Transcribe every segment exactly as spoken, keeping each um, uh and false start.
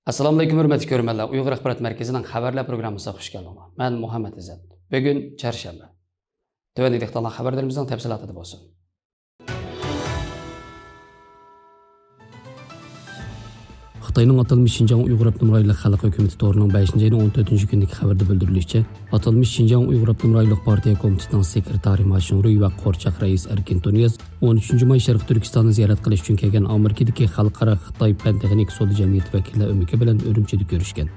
ئەسسالامۇئەلەيكۇم، ھۆرمەتلىك كۆرۈرمەنلەر. ئۇيغۇر ئاخبارات مەركىزىنىڭ خەۋەرلەر پروگراممىسىغا خۇش كەلدىڭلار. مەن مۇھەممەت ئىززەت. بۈگۈن چارشەنبە. تۆۋەندىكى دېتاللار خەۋەرلىرىمىزنىڭ تەپسىلاتىدا بولسۇن. خىتاينىڭ ئاتالمىش شىنجاڭ ئۇيغۇر ئاپتونوم رايونلۇق خەلق ھۆكۈمىتى تورىنىڭ بەشىنچى ئاينىڭ ئون تۆتىنچى كۈنىدىكى خەۋىرىدە بىلدۈرۈلۈشىچە، ئاتالمىش شىنجاڭ ئۇيغۇر ئاپتونوم رايونلۇق پارتىيە كومىتېتىنىڭ سېكرېتارى ما شىڭرۇي ۋە قورچاق رەئىس ئەركىن تۇنىياز ئون ئۈچىنچى ماي شەرقىي تۈركىستاننى زىيارەت قىلىش ئۈچۈن كەلگەن ئامېرىكىدىكى خەلقئارا خىتاي پەن تېخنىكا سودا جەمئىيىتى ۋەكىللەر ئۆمىكى بىلەن ئۈرۈمچىدە كۆرۈشكەن.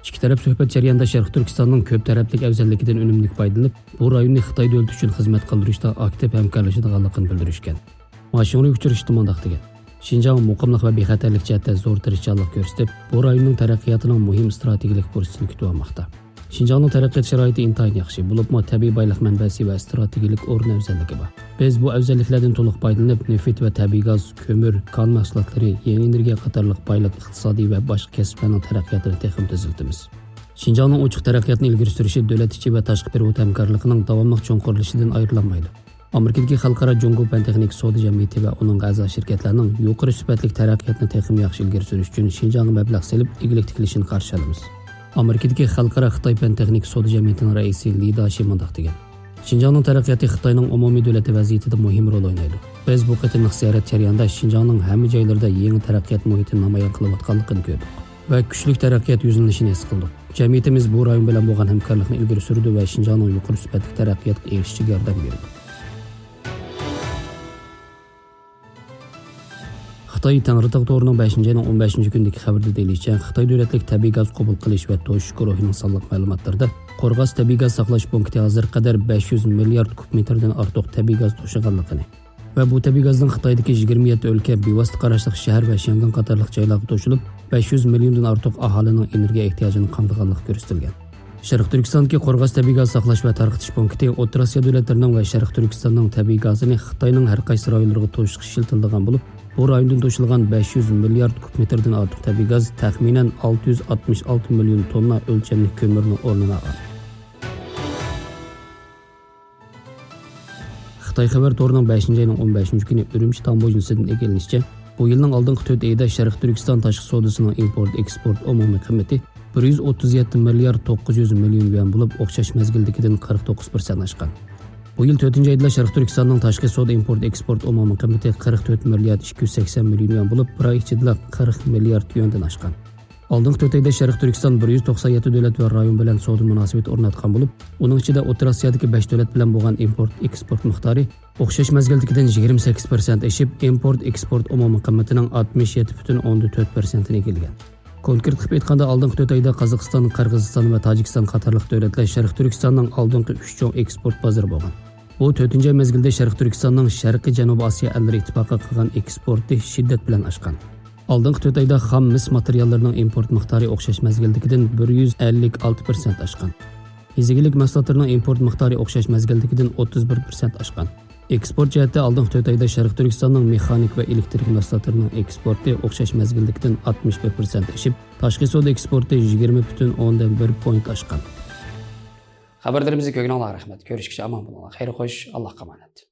ئىككى تەرەپ سۆھبەت جەريانىدا شەرقىي تۈركىستاننىڭ كۆپ تەرەپلىك ئەۋزەللىكىدىن ئۈنۈملۈك پايدىلىنىپ، بۇ رايوننى خىتاي دۆلىتى ئۈچۈن خىزمەت قىلدۇرۇشتا ئاكتىپ ھەمكارلىشىدىغانلىقىنى بىلدۈرۈشكەن. ما شىڭرۇي ئۇچرىشىشتا مۇنداق دېگەن: شىنجاڭ مۇقىملىق ۋە بىخەتەرلىك جەھەتتە زور تىرىشچانلىق كۆرسىتىپ، بۇ رايوننىڭ تەرەققىياتىنىڭ مۇھىم ئىستراتېگىيەلىك پۇرسىتىنى كۈتۈۋالماقتا. شىنجاڭنىڭ تەرەققىيات شارائىتى ئىنتايىن ياخشى، بولۇپمۇ تەبىئىي بايلىق مەنبەسى ۋە ئىستراتېگىيەلىك ئورۇن ئەۋزەللىكى بار. بىز بۇ ئەۋزەللىكلەردىن تولۇق پايدىلىنىپ، نېفىت ۋە تەبىئىي گاز، كۆمۈر، كان مەھسۇلاتلىرى، يېڭى ئېنېرگىيە قاتارلىق بايلىق، ئىقتىسادىي ۋە باشقا كەسىپلەرنىڭ تەرەققىياتىنى تېخىمۇ تېزلىتىمىز. شىنجاڭنىڭ ئوچۇق تەرەققىياتنى ئىلگىرى سۈرۈشى دۆلەت ئىچى ۋە تاشقى پېرېۋوت ھەمكارلىقىنىڭ داۋاملىق چوڭقۇرلىشىشىدىن ئايرىلالمايدۇ. ئامېرىكىدىكى خەلقئارا جۇڭگو پەن تېخنىكا سودا جەمئىيىتى ۋە ئۇنىڭغا ئەزا شىركەتلەرنىڭ يۇقىرى سۈپەتلىك تەرەققىياتنى تېخىمۇ ياخشى ئىلگىرى سۈرۈش ئۈچۈن شىنجاڭغا مەبلەغ سېلىپ، ئىگىلىك تىكلىشىنى قارشى ئالىمىز. ئامېرىكىدىكى خەلقئارا خىتاي پەن تېخنىكا سودا جەمئىيىتىنىڭ رەئىسى لى داشى مۇنداق دېگەن: شىنجاڭنىڭ تەرەققىياتى خىتاينىڭ ئومۇمىي دۆلەت ۋەزىيىتىدە مۇھىم رول ئوينايدۇ. بىز بۇ قېتىملىق زىيارەت جەريانىدا شىنجاڭنىڭ ھەممە جايلىرىدا يېڭى تەرەققىيات مۇھىتىنى نامايان قىلىۋاتقانلىقىنى كۆردۇق ۋە كۈچلۈك تەرەققىيات يۈزلىنىشىنى ھېس قىلدۇق. جەمئىيىتىمىز بۇ رايون بىلەن بولغان ھەمكارلىقنى ئىلگىرى سۈرىدۇ ۋە شىنجاڭنىڭ يۇقىرى سۈپەتلىك تەرەققىياتقا ئېرىشىشىگە ياردەم بېرىدۇ. خىتاي تەڭرىتاغ تورىنىڭ بەشىنچى ئاينىڭ ئون بەشىنچى كۈنىدىكى خەۋىرىدە دېيىلىشىچە، خىتاي دۆلەتلىك تەبىئىي گاز قوبۇل قىلىش ۋە توشۇش گۇرۇھىنىڭ سانلىق مەلۇماتلىرىدا، قورغاس تەبىئىي گاز ساقلاش پونكىتى ھازىرغا قەدەر بەش يۈز مىليارد كۇب مېتىردىن ئارتۇق تەبىئىي گاز توشۇغانلىقىنى، ۋە بۇ تەبىئىي گازنىڭ خىتايدىكى يىگىرمە يەتتە ئۆلكە، بىۋاسىتە قاراشلىق شەھەر ۋە شياڭگاڭ قاتارلىق جايلارغا توشۇلۇپ، بەش يۈز مىليوندىن ئارتۇق ئاھالىنىڭ ئېنېرگىيە ئېھتىياجىنى قامدىغانلىقى كۆرسىتىلگەن. شەرقىي تۈركىستاندىكى قورغاس تەبىئىي گاز ساقلاش ۋە تارقىتىش پونكىتى ئوتتۇرا ئاسىيا دۆلەتلىرىنىڭ ۋە شەرقىي تۈركىستاننىڭ تەبىئىي گازىنى خىتاينىڭ ھەر قايسى رايونلىرىغا توشۇشقا ئىشلىتىلىدىغان بولۇپ، بۇ رايوندىن توشۇلغان بەش يۈز مىليارد كۇب مېتىردىن ئارتۇق تەبىئىي گاز تەخمىنەن ئالتە يۈز ئاتمىش ئالتە مىليون توننا ئۆلچەملىك كۆمۈرنىڭ ئورنىنى ئالغان. خىتاي خەۋەر تورىنىڭ بەشىنچى ئاينىڭ ئون بەشىنچى كۈنى ئۈرۈمچى تاموژنىسىدىن ئىگىلىنىشىچە، بۇ يىلنىڭ ئالدىنقى تۆت ئېيىدا شەرقىي تۈركىستان تاشقى سودىسىنىڭ ئىمپورت ئېكسپورت ئومۇمىي قىممىتى بىر يۈز ئوتتۇز يەتتە مىليارد توققۇز يۈز مىليون يۈەن بولۇپ، ئوخشاش مەزگىلدىكىدىن قىرىق توققۇز پىرسەنت ئاشقان. بۇ يىل تۆتىنچى ئايدىلا شەرقىي تۈركىستاننىڭ تاشقى سودا ئىمپورت ئېكسپورت ئومۇمىي قىممىتى قىرىق تۆت مىليارد ئىككى يۈز سەكسەن مىليون يۈەن بولۇپ، بىر ئاي ئىچىدىلا قىرىق مىليارد يۈەندىن ئاشقان. ئالدىنقى تۆت ئايدا شەرقىي تۈركىستان بىر يۈز توقسان يەتتە دۆلەت ۋە رايون بىلەن سودا مۇناسىۋىتى ئورناتقان بولۇپ، ئۇنىڭ ئىچىدە ئوتتۇرا ئاسىيادىكى بەش دۆلەت بىلەن بولغان ئىمپورت ئېكسپورت مىقدارى ئوخشاش مەزگىلدىكىدىن يىگىرمە سەككىز پىرسەنت ئېشىپ، ئىمپورت ئېكسپورت ئومۇمىي قىممىتىنىڭ ئاتمىش يەتتە پۈتۈن ئوندىن تۆت پىرسەنتىنى ئىگىلىگەن. كونكرېت قىلىپ ئېيتقاندا، ئالدىنقى تۆت ئايدا قازاقىستان، قىرغىزىستان ۋە تاجىكىستان قاتارلىق دۆلەتلەر شەرقىي تۈركىستاننىڭ ئالدىنقى ئۈچ چوڭ ئېكسپورت بازىرى بولغان. بۇ تۆتىنچى ئاي مەزگىلدە شەرقىي تۈركىستاننىڭ شەرقىي جەنۇبىي ئاسىيا ئەللىرى ئىتتىپاقى قىلغان ئېكسپورتى شىددەت بىلەن ئاشقان. ئالدىنقى تۆت ئايدا خام مىس ماتېرىياللىرىنىڭ ئىمپورت مىقدارى ئوخشاش مەزگىلدىكىدىن بىر يۈز ئەللىك ئالتە پىرسەنت ئاشقان. يېزا ئىگىلىك مەھسۇلاتلىرىنىڭ ئىمپورت مىقدارى ئوخشاش مەزگىلدىكىدىن ئوتتۇز بىر پىرسەنت ئاشقان. ئېكسپورت جەھەتتە ئالدىنقى تۆت ئايدا شەرقىي تۈركىستاننىڭ مېخانىك ۋە ئېلېكترىك مەھسۇلاتلىرىنىڭ ئېكسپورتى ئوخشاش مەزگىلدىكىدىن ئاتمىش بىر پىرسەنت ئېشىپ، تاشقى سودا ئېكسپورتى يىگىرمە پۈتۈن ئوندىن بىر پوينت ئاشقان. خەۋەرلىرىمىزنى كۆرگىنىڭلارغا رەھمەت. كۆرۈشكىچە ئامان بولۇڭلار. خەير خوش، ئاللاھقا ئامانەت.